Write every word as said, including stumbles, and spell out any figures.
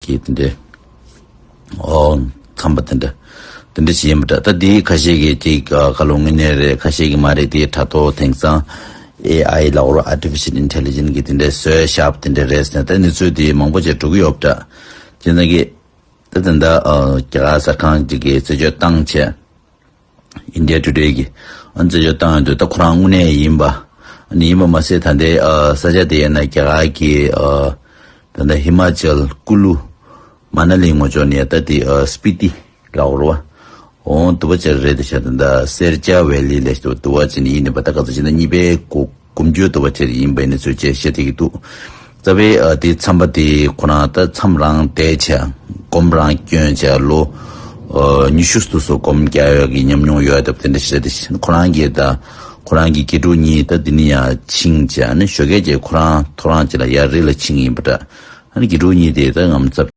གི་དེ་འདྲའི་ཨོ་མཚམས་པ་དེ་འདྲ་དེ་འདྲ་ཞིག་ཡིན་པ་འདྲ། ད་དེའི་ཁ་ཤས་ཀྱིས་ཅིག་ཨ་ཁ་ལོ་དངོས་གནས་རེད། ཁ་ཤས་ཀྱིས་མ་རེད། དེའི་དྲ་ཐོག་དེང་སང་ཨེ་ཨའི་ལབ་རོ། Artificial Intelligence་གི་དེ་འདྲའི་བཟོས་བཞག་པ་དེ་འདྲ་རེད་ཟེར་ནས་ད་གནས་ཚུལ་དེ་མང་པོ་ཅིག་འགྲོ་གི་ཡོད་པ་འདྲ། བྱས་ཙང་གི་ད་དེ་འདྲ་ཨ་རྒྱ་གར་གསར་ཁང་ཅིག་གིས་རྩད་གཅོད་བཏང་བྱས། India Today་གིས་ཨ་ནི་རྩད་གཅོད་བཏང་ཡོང་དུས་ད་ཁོ་རང་དངོས་གནས་ཡིན་པ། ཨ་ནི་ཡིན་པ་མ་ཟད་ད་ལྟའི་ཨ་ས་ཆ་དེ་ཡིན་ན་རྒྱ་གར་གྱི་ཨ་ད་ལྟ་ཧི་མ་ཅལ་ཀུ་ལུ་མ་ན་ལི་ངོས་ཕྱོགས་ནས་ད་དེ་ཨ་སྤི་ཏི་ལབ་རེད་བ། འོང་དུ་བ་ཅེར་རེད་དེ་ཤ་ད་ལྟ་སེར་སྐྱ་ཝེ་ལི་ལས་དུ་དུ་བ་ཅན་ཡིན་ནི་པ། ད་ག་ཚོད་ཅི་ན་གཉིས་པའི་གོ་གོམ་རྒྱུ་དུ་བ་ཅེར་ཡིན་པ་ཡིན་ནི་ཚོད་ཅེས་བཤད་དེ་གི་འདུག་རྩ་བའི་ཨ་དེ་མཚམས་པ་དེ་ཁོ་རང་ད་མཚམས་རང་བསྡད་བྱས་སྒོམ་རང་སྐྱོན་བྱས་ལོ་ཨ་ཉི་ཤུ་དུ་སོ་སྒོམ་རྒྱག་ཡོད་ཀྱི་ཉམས་མྱོང་ཡོད་དེ་དེ་འདྲ་ཞིག་རེད། དེ་ཁོ་རང་གིས་ད་ཁོ་རང་གི་དགེ་ཕྲུག་གཉིས་ད་དེ་ནི་ཡང་ཕྱིན་བྱས་ཨ་ནི་ཞོགས་ཀས་ཀྱི་ཁོ་རང་ཐོ་རངས་ཅིག་ལ་ཡར་རི་ལ་ཕྱིན་ཡིན་པ་འདྲ། ཨ་ནི་དགེ་ཕྲུག་གཉིས་དེ་ད་ངམ་ཚབ་